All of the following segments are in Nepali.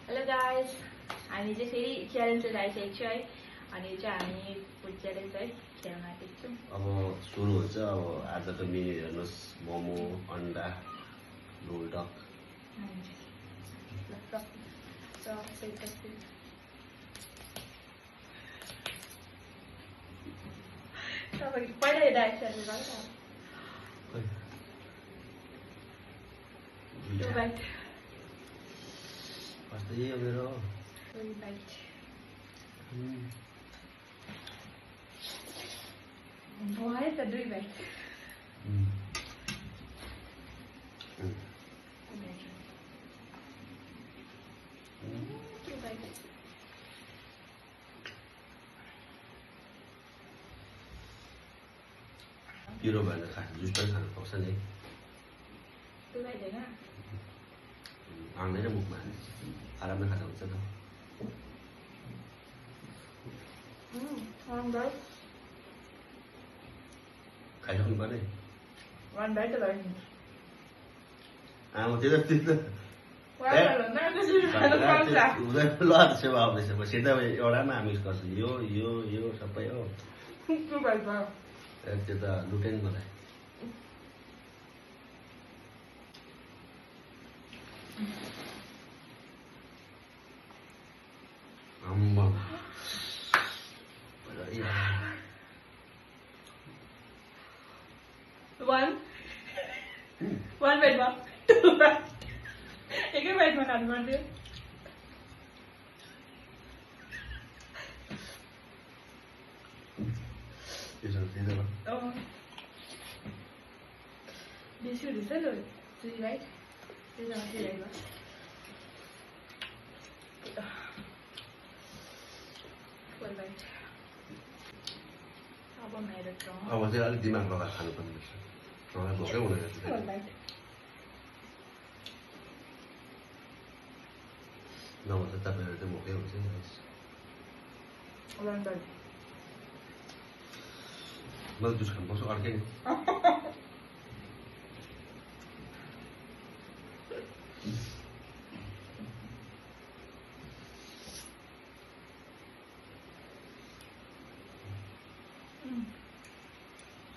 हेलो गाइस, हामी चाहिँ फेरि च्यालेन्ज आइसकेको छु है। अनि चाहिँ हामी फुड च्यालेन्ज है खेल्न आँटेको छौँ। अब सुरु हुन्छ। अब आजको मेन्यु हेर्नुहोस्, मोमो, अन्डा, रोल डक। तपाईँ पहिला हेर्दा यो मेरो भयो त 2 बाइट। पिरो भएर खास जुस पनि खानु पाउँछ नि। 2 बाइट होइन, आउँदैन मुखमा, आरामले खाँदा हुन्छ त। खाइसक्नु पर्ने। 1 बाइट त भयो नि। आमा त्यो त सिधा एउटामा मिक्स गर्छु। यो यो यो सबै हो। 2 बाइट भयो। त्यो त लुटेन मलाई। आम्मा 1 बाइट भयो। 2 बाइट एकै बाइटमा खानु पर्थ्यो। बेसी हुँदैछ नि 3 बाइट। त्यसमा 3 बाइट भयो। अब मेरो टर्न। अब चाहिँ अलिक दिमाग लगाएर खानुपर्ने रहेछ। मलाई भोकै हुँदैन। 4 बाइट। नभए त तपाईँहरू चाहिँ भोकै हुन्छ नि। 1 बाइट। मैले जुस खानु पाउँछु अर्कै नि।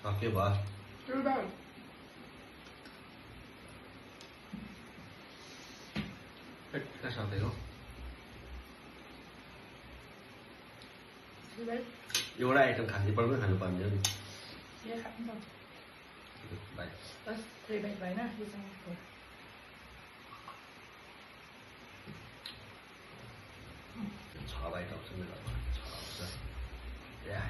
सक्यो भयो। 2 बाइट। कहाँ सक्यो? 3 बाइट। एउटा आइटम खाने पर्ने खानुपर्ने हो नि। यो खानु पर्छ। बाई। बस 3 बाइट भएन, योसँग 4। छ बाइट आउँछ मेरो। 6 आउँछ। या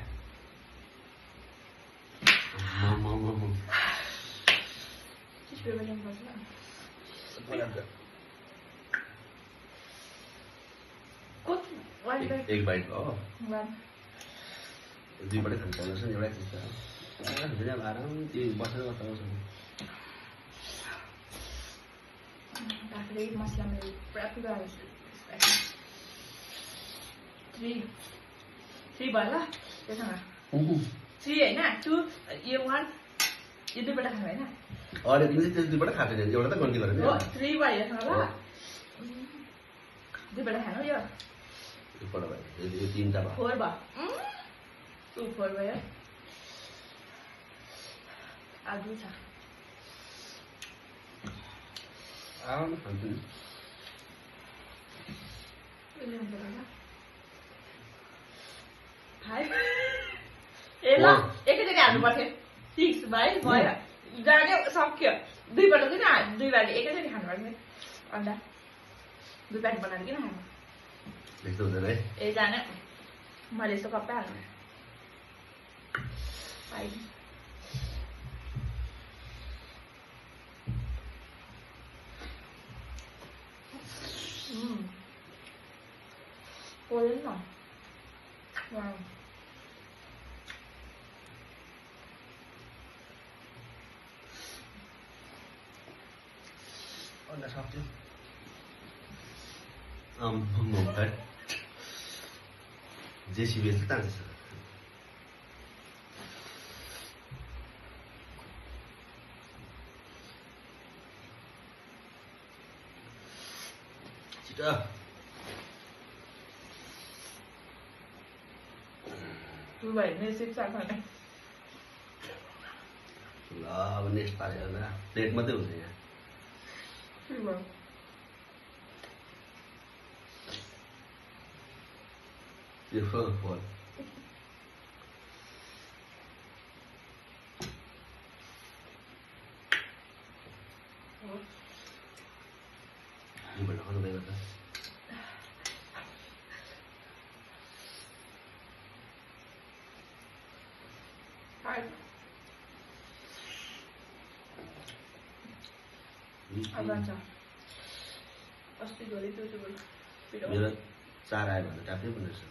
एक बाइट हो। 2 बाइट खानु पाउँछ नि। एउटै खान्छ। आराम त्यो बसेर बताउँछ। मसला मेरो पुरा पुरा 3 भयो ल। त्यससँग 3 होइन, 2 यो 1 यो 2 बाइट खानु होइन। अरे तिमीले त्यो 2 बाइट खाँदैन, एउटा त गन्ती गरेर नि। 3 भयो यससँग ल। 2 बाइट खानु यो। यो 3टा भयो। 4 भयो। 2 4 भयो। आलु छ। आराम खान्छु नि। ए ल, एकैचोटि हाल्नु पर्थ्यो। 6 भयो। जाने सक्यो। 2 पल्ट किन 2 बाइट एकैचोटि खानु पर्थ्यो। अन्डा 2 बाइट बनाएर किन खानु? त्यस्तो हुँदैन है। ए जाने मैले यस्तो कप्पै हाल्नु। पोलेन न। अन्डा सक्छु। जेसीबी चाहिँ तान्छ। छिटो 2 भयो भने 6 आएको भने ल अब नेक्स्ट पाले होला प्लेट मात्रै हुन्छ यहाँ 3 भयो यो 4 You better on the way with us. Hi. Avanza. Pasti dua itu coba. Bila cara yang mana tapi benar sih.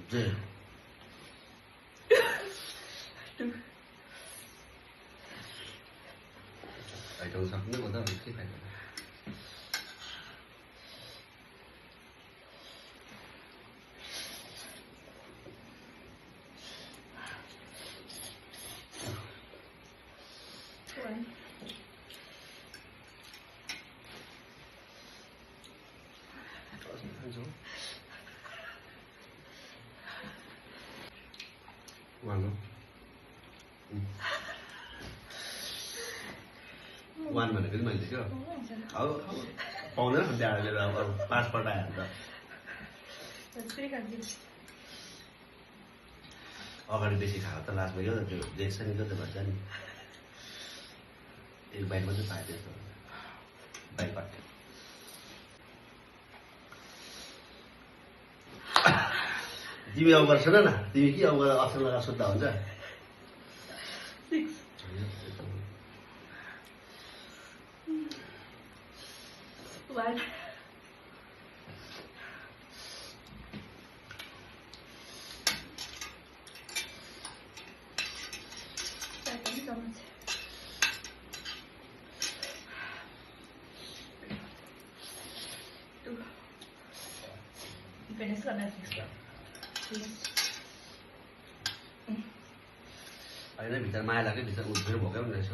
Jeh. Trong sắp nước mà ta phải cái này ngon không? Ngoan mà được cái mình thì chứ ở con nước thằng già là passport này rồi अगाडि बेसी खाएको त लास्टमा यो त्यो जेक्सन त्यो त भन्छ नि एक बाइट मात्रै पाए त्यस्तो बाइट पाट तिमी अब गर्छ न तिमी के अब अप्सन लगाएर सुत्दा हुन्छ 6 One. Thank you so much. Two. Finish करना है 6 का. होइन भित्र माया लाग्यो भित्र उठ्नु भोकै हुँदैछ